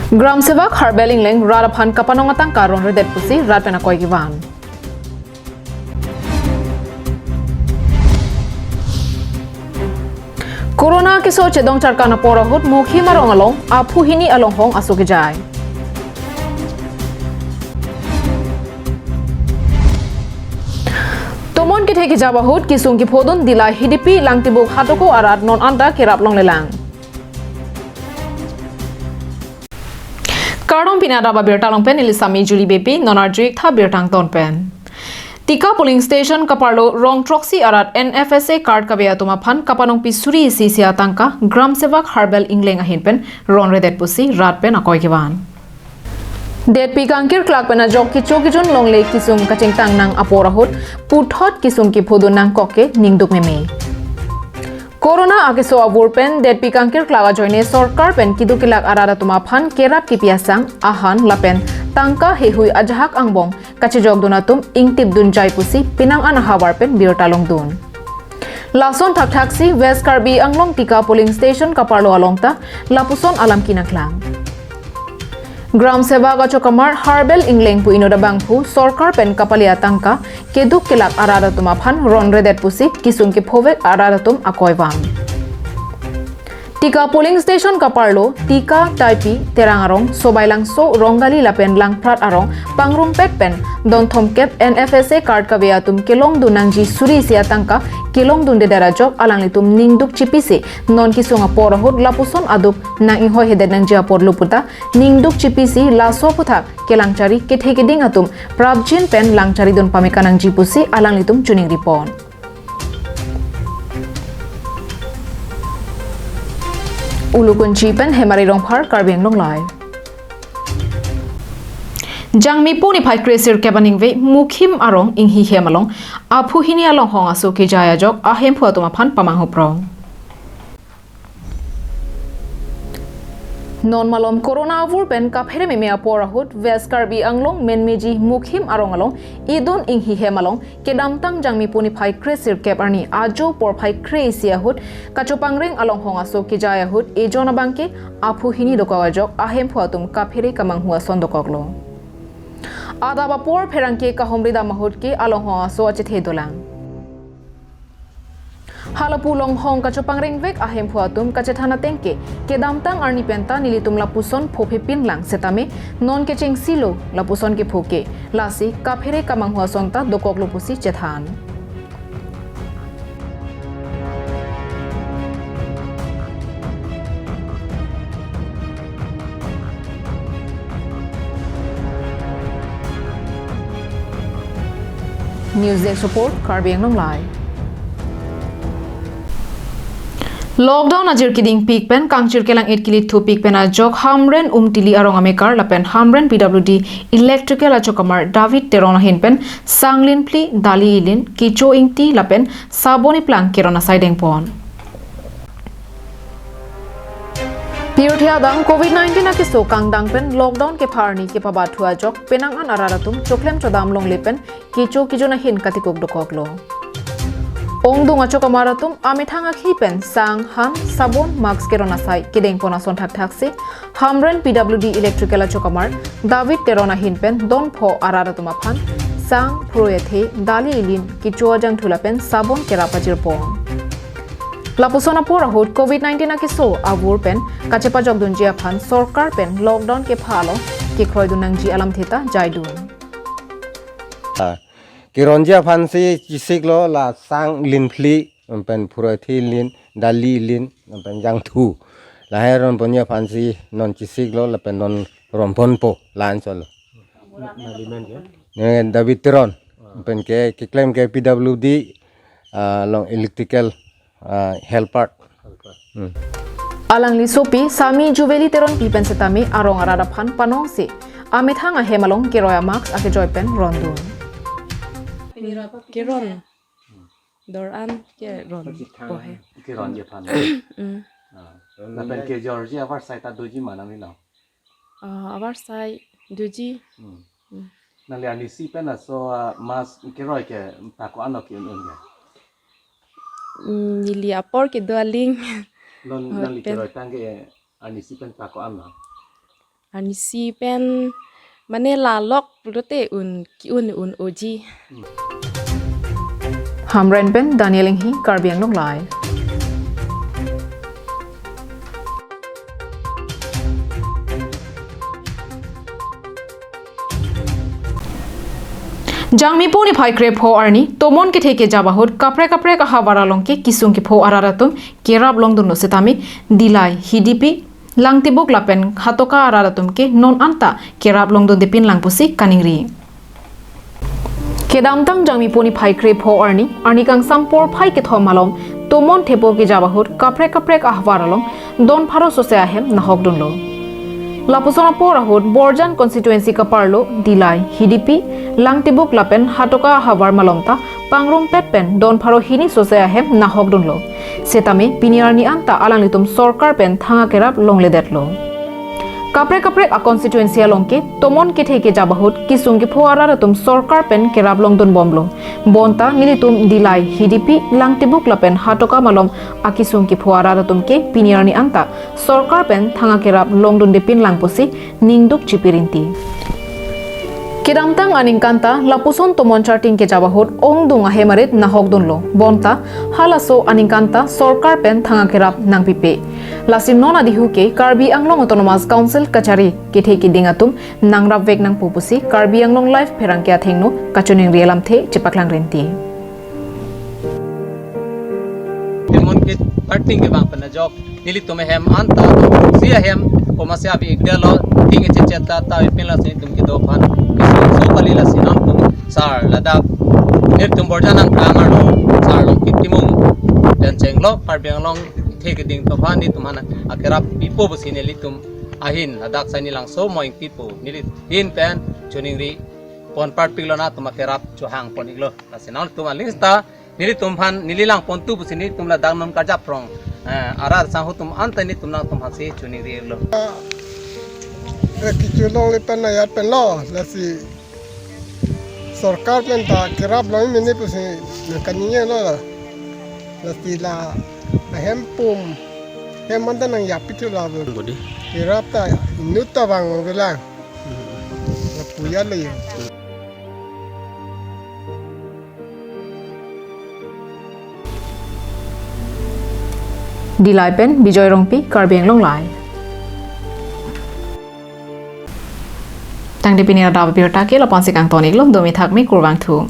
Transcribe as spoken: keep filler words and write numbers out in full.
Gram Sevak Harbel Engleng rat aphan kapanong atangka ronredet pusi rat pen akoi kevan. Corona keso chedong charkan apor ahut Mukhim arong along aphu hini alonghong aso kejai. Tomon kethe kejap ahut kesung kephodun Dillai Hidipi Langtibuk Hatoko arat non anta kerap longlelang. Kardom, pini adap abirta along pen neli Sami Julie Beypi, non arju-ik tha birta angton pen. Tika polling station kaparlo rong throksi arat N F S A card kave atum aphan kapanongpi suri isi isi atangka Gram Sevak Harbel Engleng ahin pen ronredet pusi rat pen akoi kevan. Detpi kangkirklak pen ajok kecho kejun longle kesung kachingtang nang apor ahut puthot kesung kephodun nangkok ke ningduk meme. Corona akeso avur pen detpi kangkirklak ajoine sorkar pen keduk kelak arat atum aphan kerap kepi asang, ahan lapen tangka heihui ajahak angbong kachejokdun atum ingtipdun jai pusi penang an ahavar pen birta longdun. Lason thakthaksi West Karbi Anglong Tika polling station kaparlo along ta lapuson alam kenangklang. Gram Sevak achokamar Harbel Engleng pu inut abangphu sorkar pen kapale atangka keduk kelak arat atum aphan ronredet pusi kesung kephovek arat atum akoi van. Tika polling station kaparlo Tika, Taipi, Terang arong, Sobailangso, Ronggali lapen Langphrat arong pangrumpet pen don thomkep N F S A card kave atum kelongdun nangji suri isi atangka kelongdundedet ajok alanglitum ningduk chipisi non kesung apor ahut lapuson aduk nang inghoihedet nangji apotlo puta ningduk chipisi laso aphuthak kelangchari kethe keding atum prapjin pen langcharidun pame kanangji pusi alanglitum choningri pon. Ulukunchi pen Hemari Rongphar, Karbi Anglong Live. Jangmipo niphai kre sirkep aningve Mukhim arong inghihem along aphu hini alonghong aso kejai ajok ahemphu atum aphan pamanghu prong. Non malom Corona avur pen kaphere meme apor ahut West Karbi Anglong Menmeji Mukhim arong along idun inghihem along kedamtang Jangmipo niphai kre sirkep arni ajo porphai kre isi ahut kachopangreng alonghong aso kejai ahut ejon abangke aphu hini dokok ajok ahemphu atum kaphere kamanghu ason dokoklo. Adap apor pherangke kahumri dam ahut ke alonghong aso achethe dolang. Halapu longhong kachopangrengvek ahemphu atum kachethan ateng ke, kedamtang arni penta nelitum lapuson phophepin lang setame non kechengsilo lapuson kepho ke, lasi kaphere kamanghu ason ta dokoklo pusi chethan. News Desk Report, Karbi Anglong Live. Lockdown ajir kedingpik pen kangchir kelang-it kelithupik pen ajok Hamren Umtili arong amekar lapen Hamren P W D Electrical achokamar David Teron ahin pen sang linphli, dali ilin, kecho ingti lapen sabon iplang keron asai dengpon. Pirthe adang Covid nineteen akeso kangdang pen lockdown kepha arni kepabathu ajok penang an arat atum choklem chodam longle pen kecho kejun ahin katikuk dokoklo. Ongdung achokamar atum amethang akhi pen sang, han, sabon, mask keron asai kedengpon ason thakthaksi Hamren P W D Electrical achokamar David Teron ahin pen don pho arat atum aphan sang, phuroi athe, dali ilin, kecho ajangthu lapen sabon kerap pajirpon. Lapuson apor ahut Covid nineteen akeso avur pen kachepajokdunji aphan sorkar pen lockdown kepha along kekroidun nangji alamthe ta jaidun. Ah, keronji aphansi chesiklo la sang linphli, pen phuroi athe lin, dali lin, pen jangthu. Lahai ronponji aphansi non chesiklo lapen non ronponpo la-an solo. Nangli men ke? Ne David Teron. Pen ke keklem ke P W D, ah, along electrical, ah, helper. Hmm. Alangli sopi Sami Juveli Teronpi pen setame arong arat aphan panongsi amethang ahem along keroi amask akejoi pen rondun. Keron. Dor an keron. Bohe. Keronji aphan. Hmm. Ah. Lapen kejorji avarsai ta doji ma nanglilo? Ah, avarsai doji. Hmm. Hmm. Nangli arnisi pen laso, ah, mask keroi ke pako-an lo ke-un-un ke? Hmm, neli apor kedo aling. Non, oh, nangli pen. Keroi tangke arnisi pen pako-an lo? Arnisi pen mane la lok pulote un ki-un un oji. Hamren pen Daniel Inghi, Karbi Anglong Live. Jangmi pu niphai krepho arni, tomon kethe kejap ahut kaprek kaprek ahavar along ke kisung kepho arat atum kerap longdunlo setame, Dillai, Hidipi, Langtibuk lapen Hatoka arat atum ke non anta kerap longdundepin lang pusi kaningri. Kedamtang Jangmi pu niphai krepho arni, arni kangsam porphai kethom along, tomon thepo kejap ahut kaprek kaprek ahavar along don pharo sose ahem nahokdunlo. Lapuson apor ahut Borjan constituency kaparlo Dillai, Hidipi, Langtibuk lapen Hatoka ahavar malom ta pangrumpet pen don pharo hini sose ahem nahokdunlo. Setame pini arni anta alanglitum sorkar pen thang akerap longledetlo. Kaprek kaprek a constituency along ke tomon kethe kejap ahut kisung kepho arat atum sorkar pen kerap longdunbomlo. Bonta nelitum Dillai, Hidipi, Langtibuk lapen Hatoka malom akisung kepho arat atum ke pini arni anta sorkar pen thang akerap longdundepin lang pusi ningduk chipirinti. Kedamtang aningkan ta lapuson tomon charting kejap ahut ongdung ahem arit nahokdunlo. Bonta halaso aningkan ta sorkar pen thang akerap nangpipe. Lasi non adihu ke Karbi Anglong Autonomous Council kachari kethe keding atum nangrapvek nangpo pusi Karbi Anglong Live pherangke athengno kachiningri alamthe chepaklangrinti. Tomon ke charting kevang pen ajok nelitum ahem anta si ahem komatsi ave-ikdetlo, ding echechet ta ta ipin lasi nelitum kedo aphan kisung so kali, lasi nangtum sar ladak nelitum Borjan nangkang arlo, sar Longkit Timung pen chenglo, Karbi Anglong kethe keding atum aphan nelitum aphan akerap pipo pusi nelitum ahin ladak sai nelangso moing pipo, neli ahin pen chiningri pon parpiklo, nangtum akerap chohang pon-iklo. Lasi nangtum aling ta nelitum aphan neli langpon tu pusi nelitum ladak non karjap rong, eh, arat sangho atum anta nelitum nangtum aphansi chiningri-iklo. Eh, kecholongle pen ayat penlo, lasi sorkar pen ta kerap long mene pusi nangkaningje lo. Lasi la ahem pum hem anta nangjapithu la bo. Bodi. Kerap ta inut ta vang bilang. Lapu ya le. Dillai pen Bijoy Rongpi, Karbi Anglong Live. Tangte pini adap abirta ke lapu-ansi kangton-iklo, domi thakmi, kurvangthu.